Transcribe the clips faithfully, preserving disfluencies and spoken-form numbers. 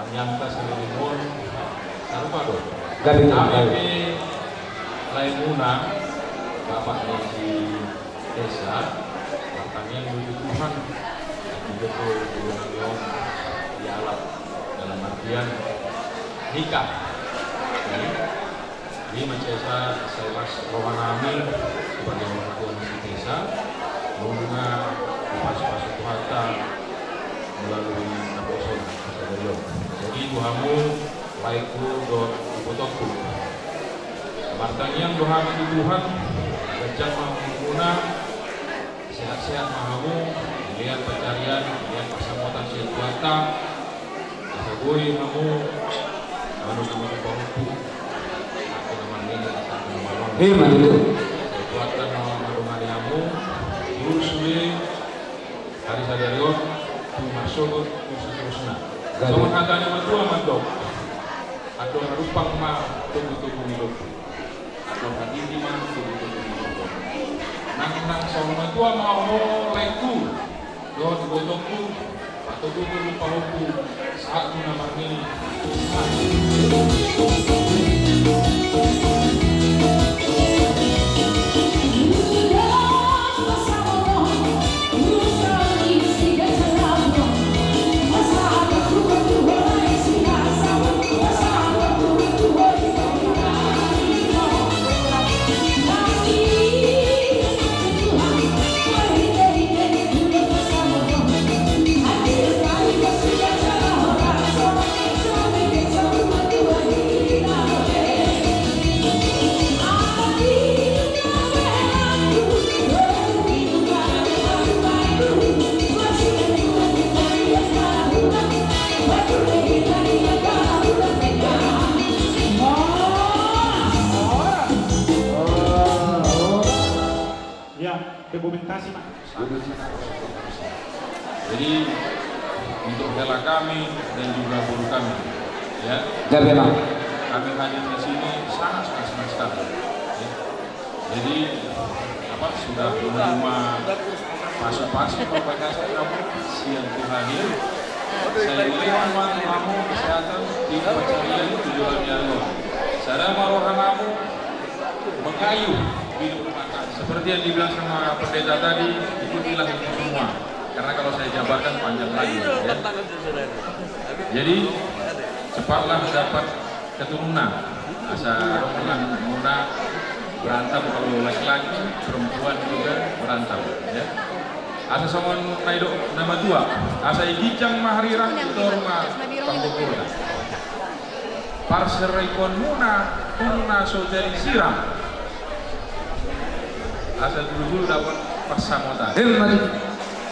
Nianta saririmon sarupa do. Gabe, gabe. Laengmuna, Bapak ni si Tessa, martangiang do tu Tuhan, asa dialap, dalam artian nikah. Jadi, mansai sai las rohanami sebagai orang tua ni si Tessa, nunga dipasupasu Tuhanta melalui naposo na sadari on. Jadi, tu hamu laengku dohot ibotongku, martangiang do hami tu Tuhan, ganjang ma umurmuna, sehat-sehat ma hamu, dilehon pansarian, dilehon pansamotan sian Tuhanta, asa boi hamu manungkun-ungkun pahompu, sahat tu na marnini, sahat tu na marnono. Ima tutu. Sai Tuhanta na mandongani hamu, diurus sude ari sadari on, tu marsogot, tu saterusna. Gabe. Songon hata ni na matua mandok, andor harumpang ma togu-togu ni lombu. Andor hatiti ma togu-togu ni lombu. Nang, nang songon na matua ma ho laengku dohot ibotongku, patogu-togu pahompu sahat tu na marnini. Ya, dokumentasi, Pak. Jadi, untuk hela kami dan juga boru kami, ya. Gabe, Pak. Kami hadir di sini sangat, sangat senang sekali. Ya. Jadi, apa, sudah menerima pasupasu, pasupasu kamu sian Tuhan, ya. Sai dilehon ma tu hamu kesehatan di pansarian tu joloan ni ari on. Sada ma rohanamu mengayuh hidup rumah tangga. Seperti yang dibilang sama pendeta tadi, ikutilah itu semua. Karena kalau saya jabarkan panjang lagi, ya. Jadi, cepatlah dapat keturunan. Asa adong muna berantem, kalau laki-laki, perempuan juga berantem, ya. Asa songon na nidok na matua, asa i ginjang ma harirang, toru ma panggogorna. Parserahanmuna, turu na so jadi sirang, asa julu-julu dapot pansamotan. Emma tutu.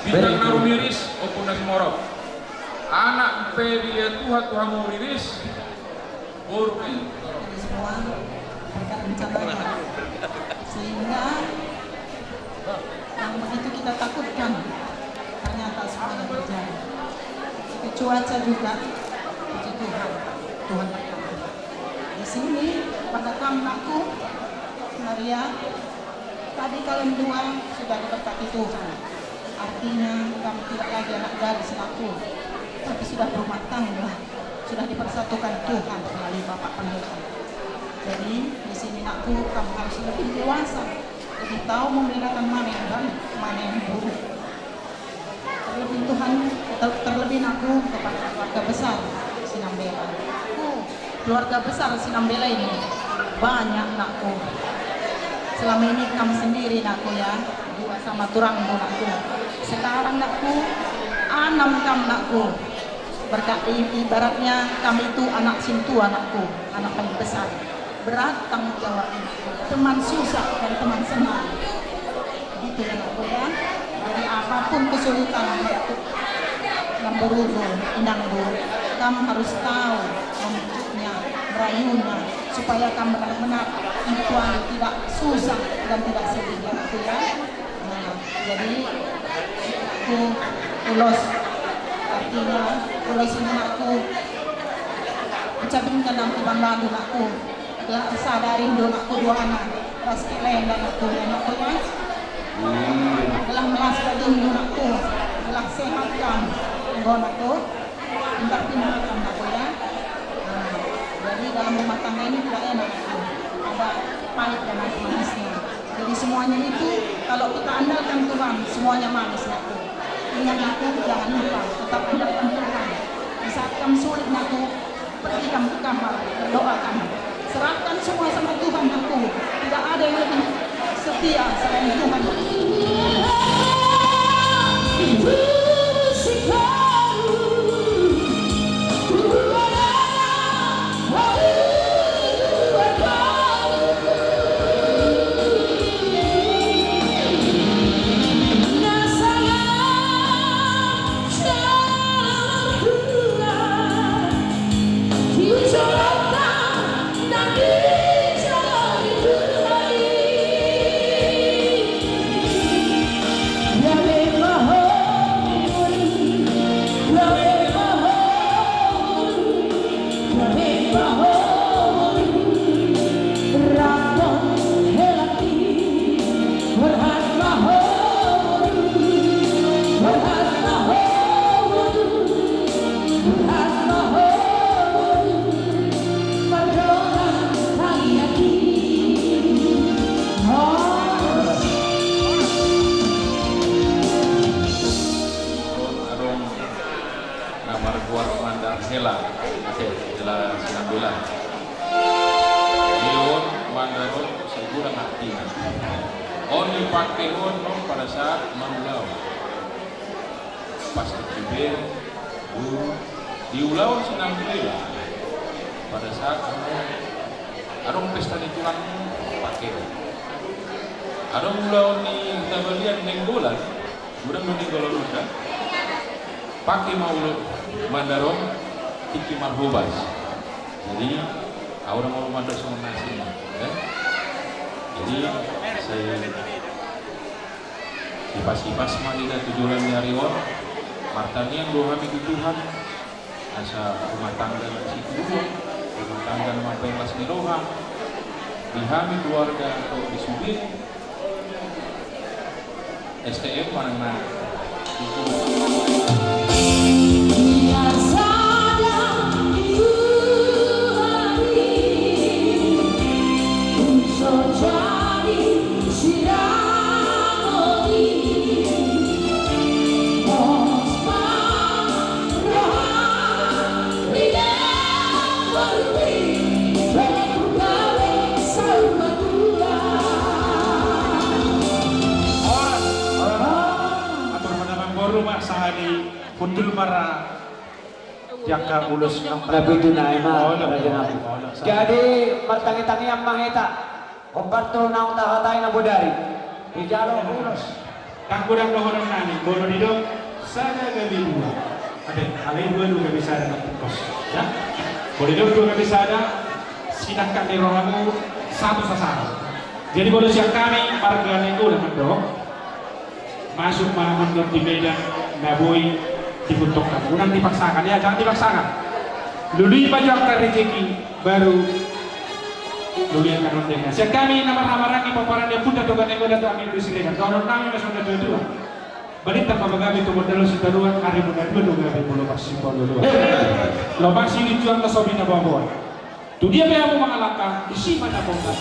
Bintang na rumiris, Ompu na sumorop. Anak pe dilehon Tuhan tu hamu riris. Boru pe. Semua berkat rencana Tuhan. Sehingga yang begitu kita takutkan, ternyata semuanya terjadi. Itu cuaca juga, puji Tuhan, Tuhan berkati. Di sini, pada kam anakku, Maria, tadi kalian dua sudah diberkati Tuhan. Artinya, kamu tidak lagi anak gadis, anakku, tapi sudah berumah tangga, sudah dipersatukan Tuhan melalui Bapak Pendeta. Jadi, di sini, anakku, kamu harus lebih dewasa, lebih tahu membedakan mana yang baik, mana yang buruk. Terlebih Tuhan, ter-, terlebih, anakku, kepada keluarga besar Sinambela. Anakku, keluarga besar Sinambela ini banyak, anakku. Selama ini kamu sendiri, anakku, ya. Dua sama turang, anakku. Sekarang, anakku, anam kamu, anakku. Berkat i-, ibaratnya kamu itu anak sintua, anakku, anak paling besar. Berat tanggung jawabnya. Teman susah dan teman senang. Gitu ya, anakku, ya. Jadi, apapun kesulitan yang berujung, inangku, kamu harus tahu memupuknya, merayunya, supaya kamu benar-benar itu tidak susah dan tidak sedih, ya, anakku, ya. Nah, jadi, anakku, ulos, artinya, ulos ini, anakku, ucapin ke dalam Tuhan lalu, anakku. Gelah sadari do, anakku, duangana. Ras keleng, anakku, anakku, ya. Gelah melas daging do, anakku. Gelah sehat kam. Anggo, anakku. Pintar-pintar kam, anakku, ya. Ini tidak enak, nakku. Ada pahit dan ada manisnya. Jadi semuanya itu, kalau kita andalkan Tuhan, semuanya manis, nakku. Ingat, nakku, jangan lupa, tetap andalkan Tuhan. Di saat kamu sulit, nakku, pergi kamu ke kamar, berdoa kamu. Serahkan semua sama Tuhan, nakku. Tidak ada yang lebih setia selain Tuhan. Adong na margoar Mandar Hela, ate, Hela Sinambela. Dia on, Mandar on, sai godang artina. On dipake on, on pada saat marulaon. Pas di Ciber, di ulaon Sinambela, pada saat adong pesta ni tulang, pake. Adong ulaon ni Tabalian Nainggolan, godang do Nainggolan on da. Pake ma ulaon Mandar on, tingki marhobas. Jadi, au do molo Mandar songon na asing, ya. Jadi, saya Hipas-hipas ma di na tu joloan ni ari on, martangiang do hami tu Tuhan, asa rumah tangga na sitiruon, rumah tangga na mambahen las ni roha, di hami keluarga dohot di sude, S T M manang na. Horas, horas. Atur ma damang boru ma sahat di hundul ma ra. Jaka ulos na pitu nai ma. Olo, raja nami. Olo, sa- Jadi martangi-tangian ma hita. Hombar tu naung tahatai na bodari. Dijalo ulos. Ndang godang dohonon nami, molo didok sada gabe dua. Ate, alai dua do gabe sada na pungkos. Ya? Molo didok dua gabe sada, sidangkap ni rohamu satu sasaran. Jadi molo sian hami marga Nainggolan mandok. Masuk ma on di Medan, na boi dihuthon hamu. Unang dipaksakan, ya, jangan dipaksakan. Lului ma jo angka rejeki, baru lului angka rondengna. Sian hami na marhahamaranggi pomparan ni ompunta Toga Nainggolan tu hami Indonesia. Dohonon nami ma songon na tua-tua. Balintang ma pagabe tu Mondal Sitaruan, ari muna dua do gabe molo marsipolo dua. Lomak silinjuang na so binaboa-boa. Tu dia pe hamu mangalangka, disi ma na bongkar.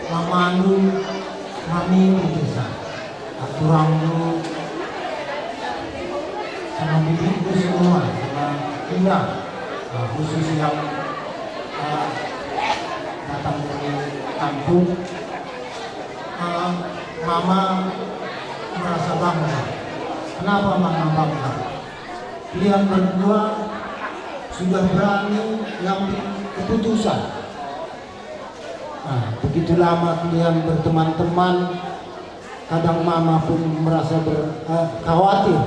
Mamalu, mamilu desa, aturangmu, sama bibitmu semua, sama Ira, nah, khusus yang, eh, datang dari kampung. Eh, Mama merasa bangga. Kenapa Mama bangga? Kalian berdua sudah berani ngambil keputusan. Nah, begitu lama kalian berteman-teman, kadang Mama pun merasa ber-, eh, khawatir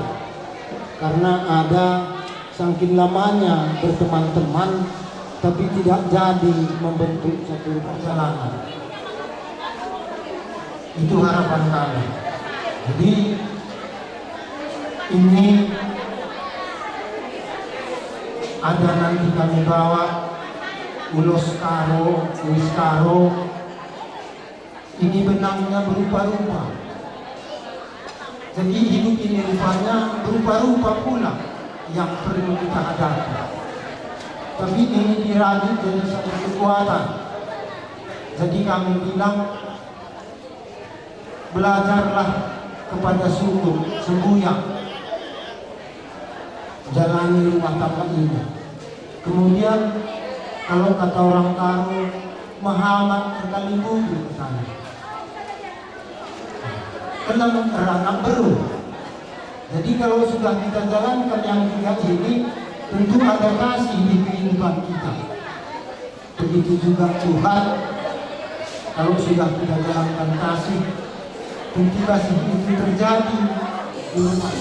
karena ada sangkin lamanya berteman-teman, tapi tidak jadi membentuk satu perjalanan. Itu harapan kami. Jadi, ini ada nanti kami bawa ulos karo, uis karo. Ini benangnya berupa-rupa. Jadi, hidup ini rupanya berupa-rupa pula yang perlu kita hadapi. Tapi ini dirajut jadi satu kekuatan. Jadi, kami bilang, belajarlah kepada sukun, sembuhyang, jalani rumah tangga ini. Kemudian, kalau kata orang Karo, mehamat sekali bulu misalnya. Kan rangkap beru. Jadi, kalau sudah kita jalankan yang tiga ini, tentu ada kasih di kehidupan kita. Begitu juga Tuhan, kalau sudah kita jalankan kasih, tentu kasih itu terjadi di rumah.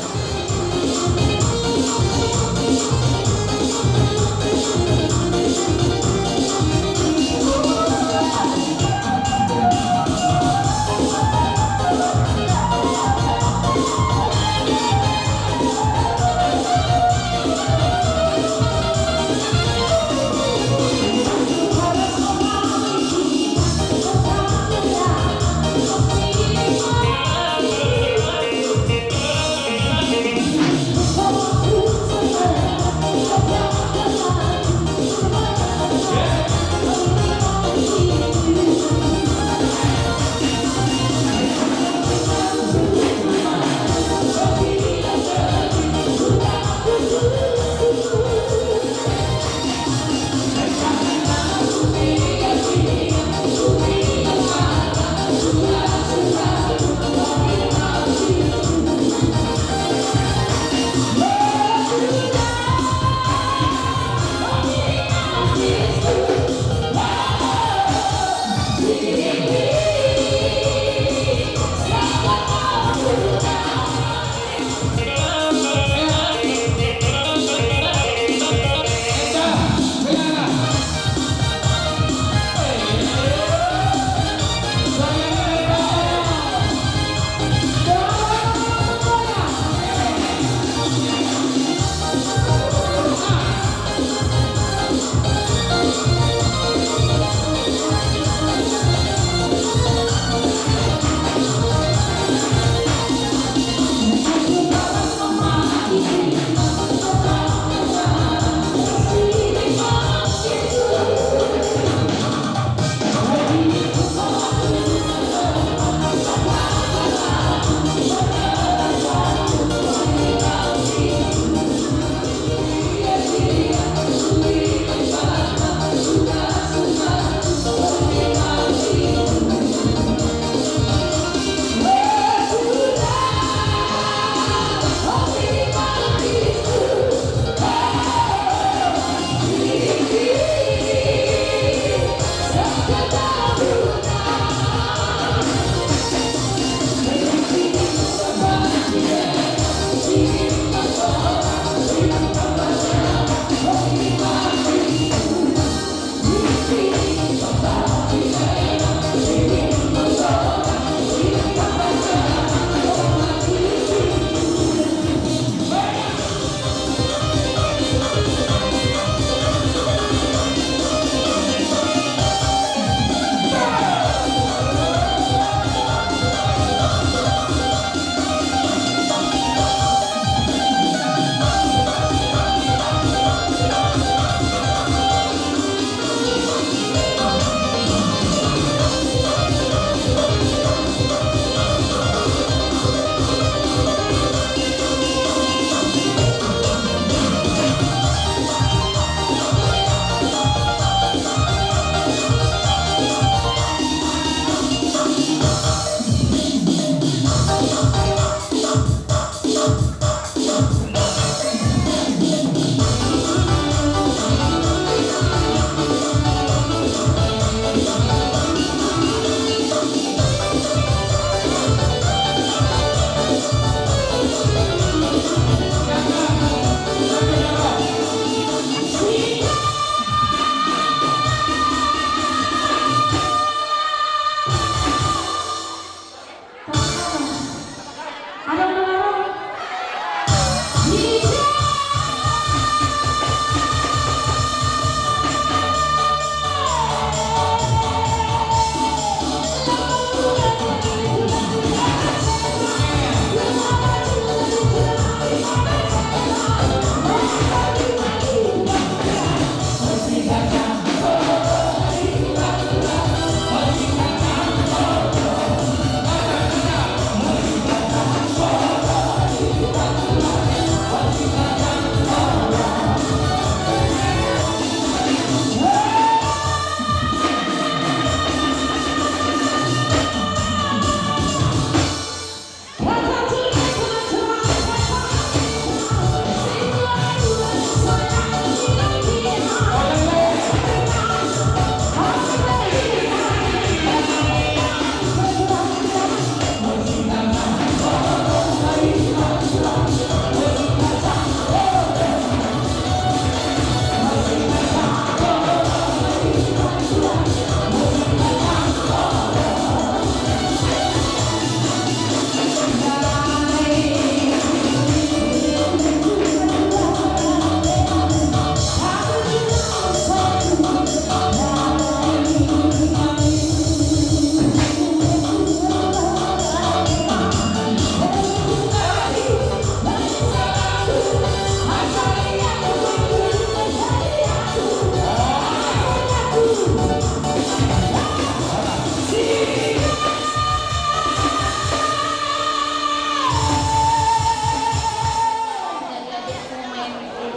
Dari adikku main di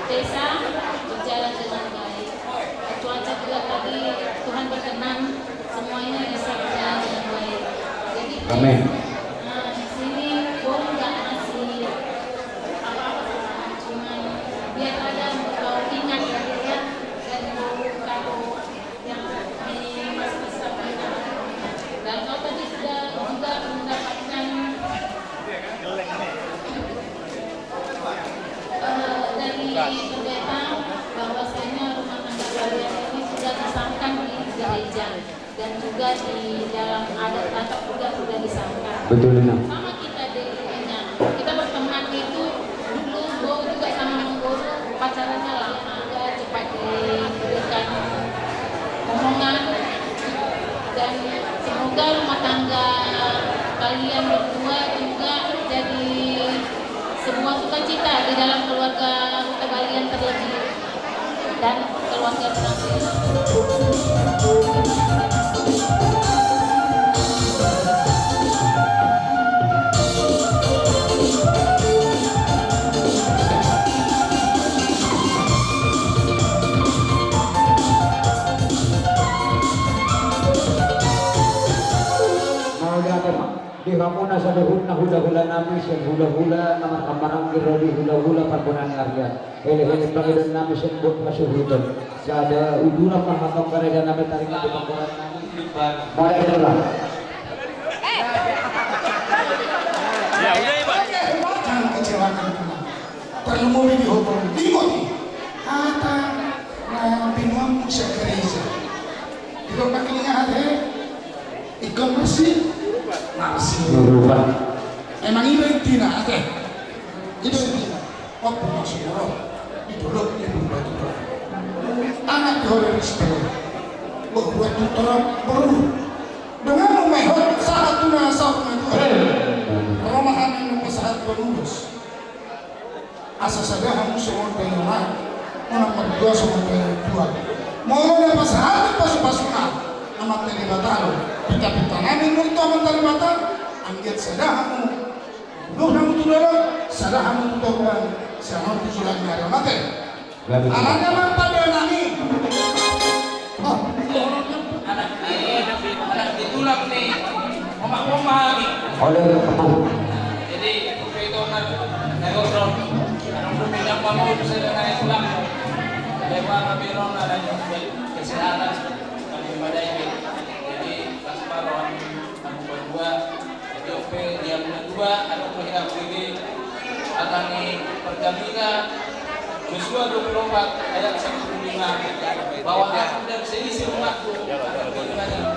Desa, berjalan dengan baik. Cuaca juga tadi Tuhan berkenan, semuanya bisa berjalan dengan baik. Jadi, amin. Nah, di sini boru nggak ngasih apa-apa, cuman biar ada, kau ingat ya, ya, dan boru kau yang di masa-masa kita. Dan kau tadi sudah juga mendapatkan, eh, dari pendeta bahwasanya rumah tangga kalian ini sudah disahkan di gereja dan juga di dalam adat Batak juga sudah disahkan. Betul, Nina. Sama kita di ininya. Kita berteman itu dulu, gua juga sama Mang Boru pacarannya lama, agak cepat diberikan omongan. Dan semoga rumah tangga kalian berdua juga jadi sebuah sukacita di dalam keluarga Huta Balian terlebih dan keluarga Penanggung. Mauliate ma di hamuna saluhutna hulahula nami sian hulahula na marhahamaranggi ro di hulahula parbonaan ni arian. Elek-elek pangidoan nami sian buat hasuhuton. Sada uduran ma hamu angka raja nami taringot di panggoran nami. Mauliate ma. Jangan kecewakan Tuhan. Terlebih di hotol. Ingot. Kata na binuanmu sian gereja. Di dompak kelingahan he. Ingkon marsi, marsi. Marubah. Emang i do intina, ate? I do intina. Waktu masuk boru di dolok dia berubah tutor. Anak di hore rispe. Berubah tutor boru. Dengan memehot sahat tuna sahat tuna. Romahan yang mempesahat bonus. Asa sada hamu songon dainang, unang mardua songon dainang tuak. Molo na pasahathon pasupasuna Amanta Debata do, pintapinta nami nuntu Amanta Debata, anggiat sada hamu, boru hamu tu dolok, sada hamu tu toruan, sian on tu sulang ni ari on, ate. Alana ma pande nami. Oh, anak, anak, anak, Ni, omak-omak ni. Oleh, Bung. Jadi, itu na, na gondrong. Kalau belum pindah, mau bisa dengan itu lah. Lewat kami rona dan kesehatan kami badai. Jadi, pas malam, kami berdua. Jadi, oke, dia berdua, ada pihak ini. Alani Pergamina, Yosua dua puluh empat ayat satu puluh lima, bahwa aku dan seisi umatku akan meninggalkan.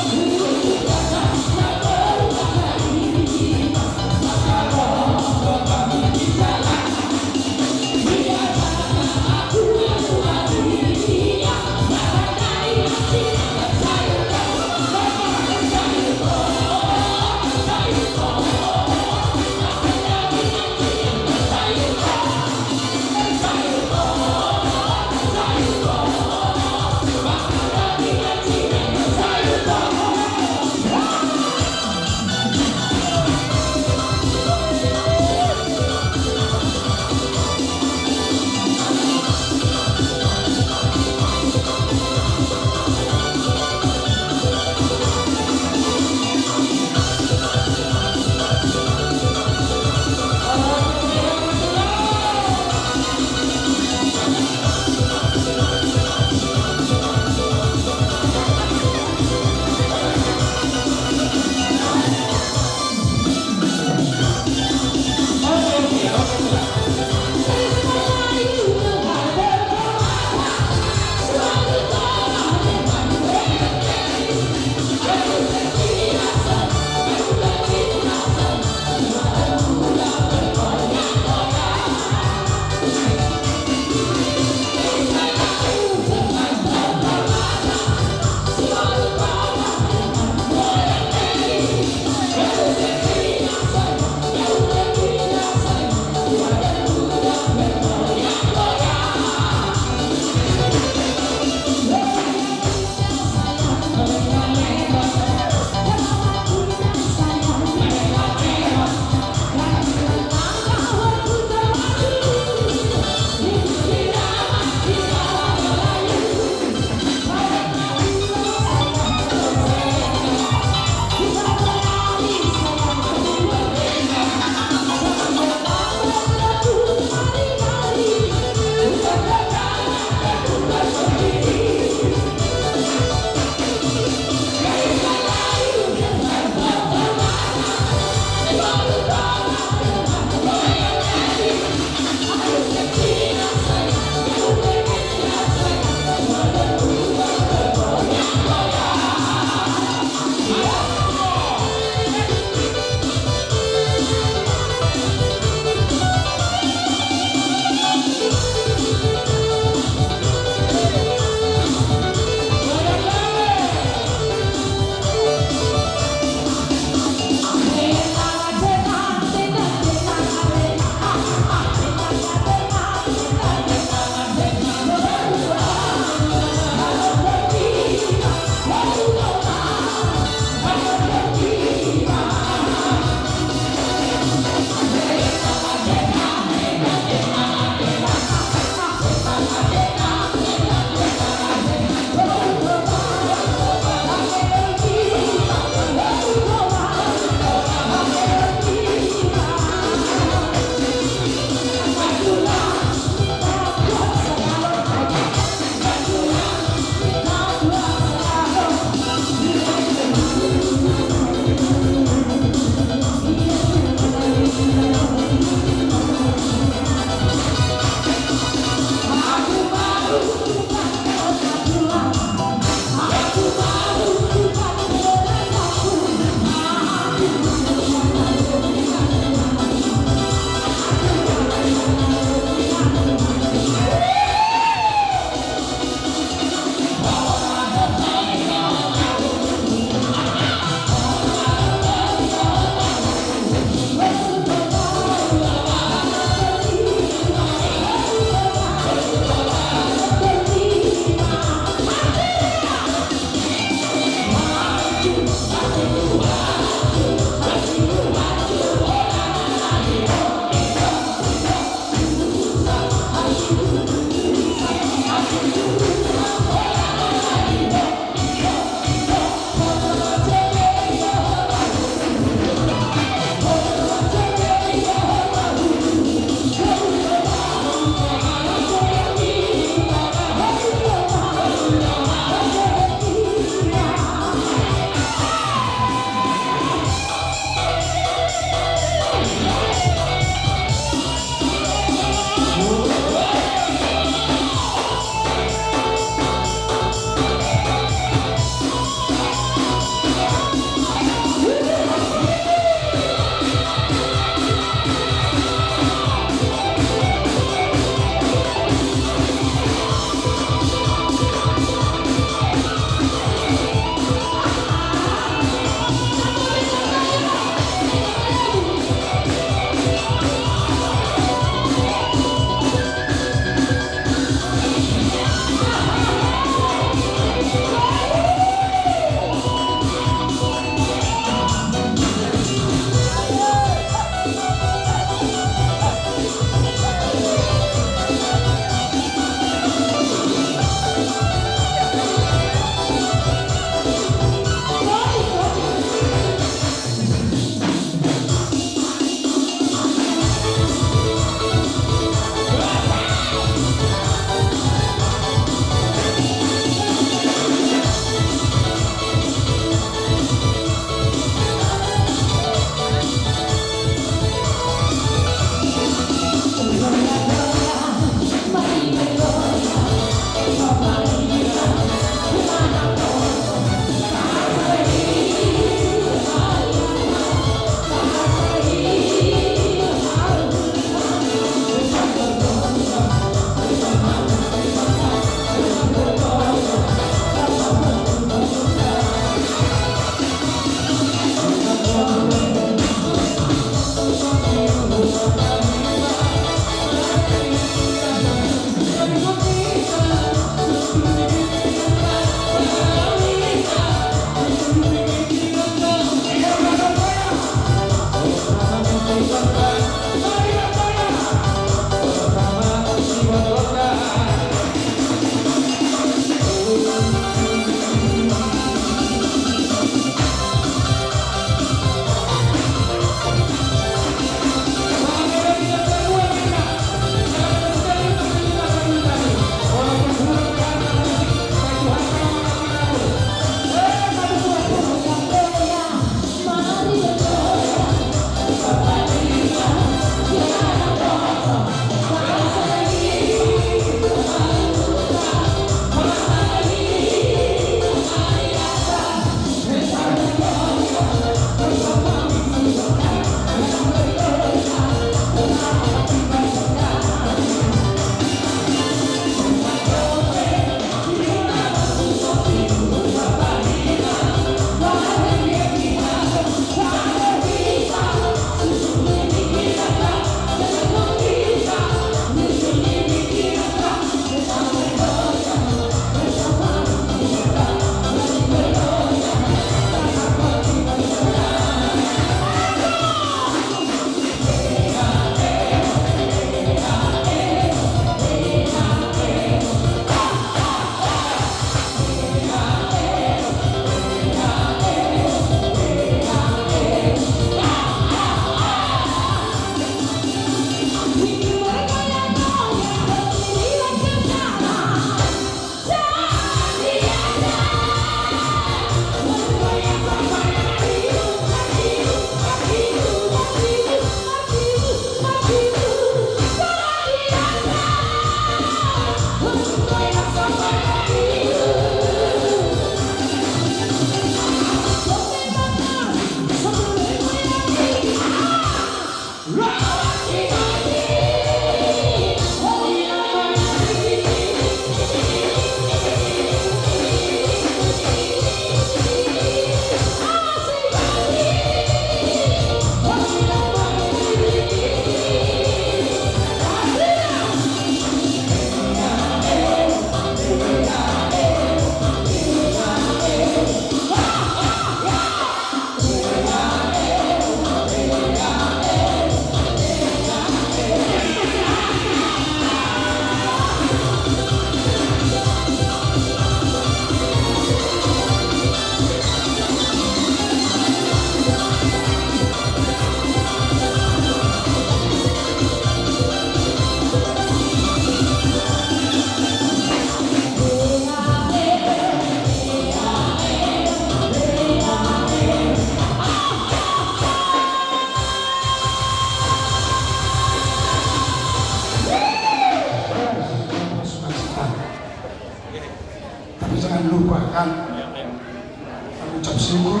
Ucap syukur,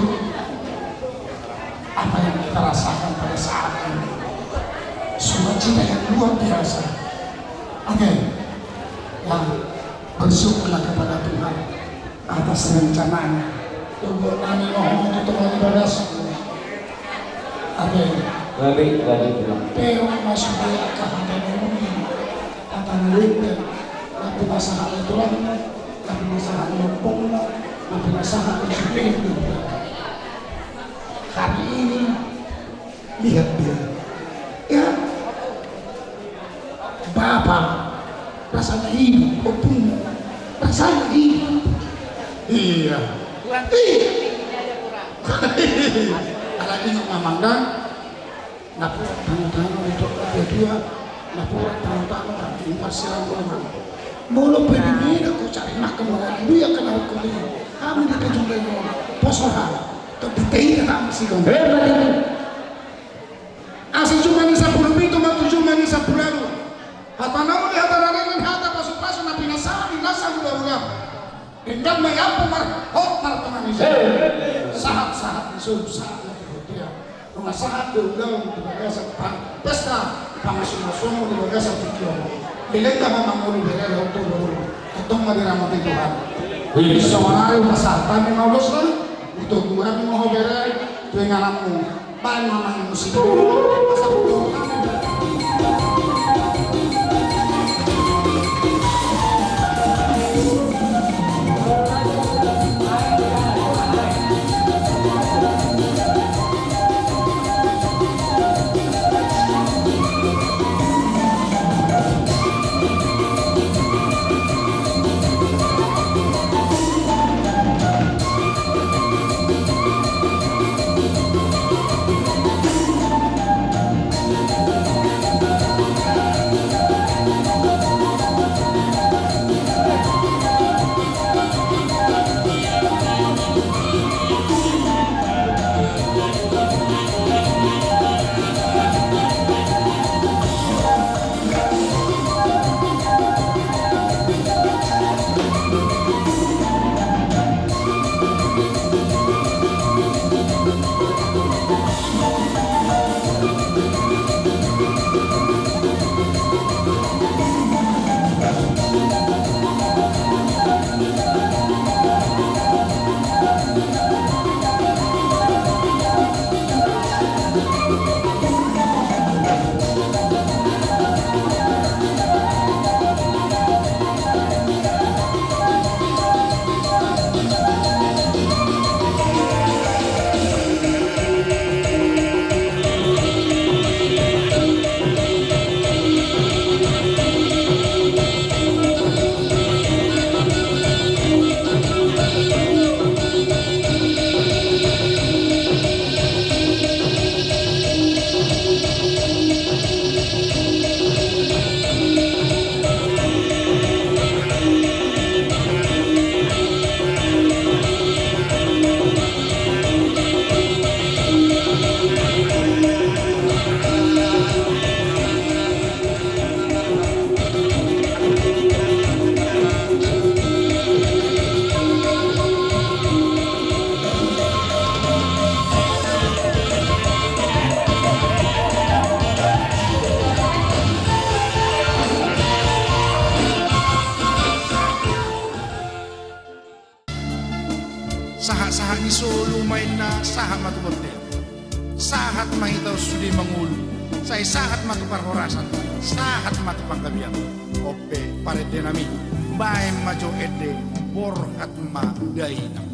apa yang kita rasakan pada saat ini, sukacita yang luar biasa. Oke, ya, bersyukurlah kepada Tuhan atas rencananya. Tunggu kami mohon untuk lagi bagas. Oke. Baik, baik, baik. Pero masuk dia ke hati ini. Kata nanti, tapi masalah itu lah. Tapi masalah ni ompungna, tapi masalah ni sude. Hari ini, lihat dia. Ya. Bapa, rasanya hidup, ompungmu, rasanya hidup. Iya. Iya. Ala ingot ma mangan, napuran tano-tano di tua-tua, napuran tano-tano di marsilang roman. Molo pe di mina ko cari makan mawali dia kena hukum ini. Kami di pejumlah ini. Poso hal. Tok di tei kata masih dong. Eh, berarti. Asi cuma ni sampulu pitu ma tu cuma ni sampulu ualu. Hata na uli, hata na ringan, hata pasu-pasu na pinasahat ni nasa ula-ula. Denggan ma i ampu mar-, hot martonga ni. Sahat-sahat ni solu, sahat na di hotia. Nunga sahat do ulaon di bagasan pang-, pesta pangasumasonmu di bagasan tingki on. Dilenggan ma mangolu bere do tu do. Tongtong ma diramoti Tuhan. Songon i ma sahat hami ma ulosna. Di togu hami ma ho bere tu ingananmu. Sahat-sahat ni solu ma inna, sahat ma tu bontean. Sahat ma hita on sude mangolu, sai sahat ma tu parhorasan, sahat ma tu panggabean. On pe parendenami, baen ma jo ende, borhat ma dainang.